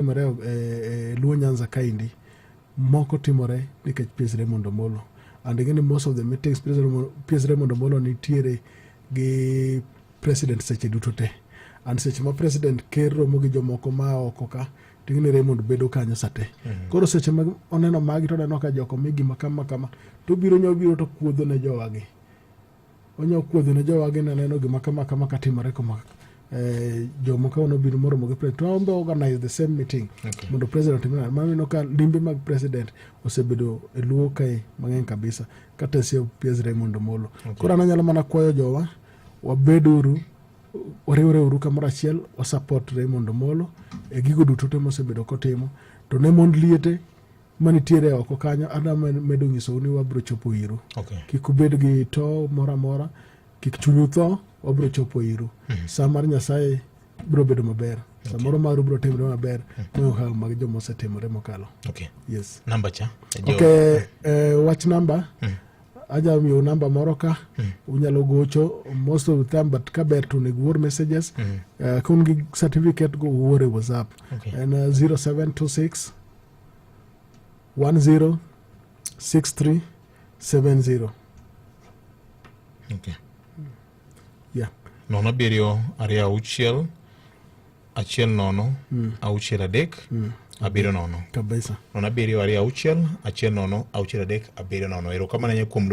Timore e Luo Nyanza kaendi moko timore nikech PS Raymond Omolo and ing'e ni most of the meetings PS Raymond Omolo nitiere gi president seche duto te and seche ma president ker romo gi jomoko ma oko ka to ing'e ni Raymond bedo kanyo sate. Koro seche ma oneno magi to oneno ka joko mi gima kama kama to obiro nya obiro to kuodho ne jowagi onya kuodho ne jowagi ni aneno gima kama kama katimore kama jomoko nobiro moromo gi president to ombe organize the same meeting mondo president otim nade. Mano ineno ka limbe mag president osebedo e luo kae mang'eny kabisa kata e PS Raymond Omolo. Koro an anyalo mana kwayo jowa wabeduru wariwre uru kamoro achiel wa support Raymond Omolo e gigo duto te mosebedo kotimo to ne mond liete manitiere oko kanyo adwa medo nyisou ni wabiro chopo iru. Kik ubed gi to moro amora, kik chunyu tho, wabiro chopo iru. Sa mar Nyasaye biro bedo maber. Samoro maru biro timore maber mohingo kaka mag joma osetimore mokalo. Yes. Namba cha. Okay, wach namba. Aja miyo namba moro ka unyalo gocho most of the time but ka ber to onego uor messages. Ka un gi certificate go uor e WhatsApp. En 0726 10 63 70. Yeah. 0 7 2 6 1 0 6 3 7 0. Kabisa. 0 7 2 6 1 0 6 3 7 0. Erokamano ahinya kuom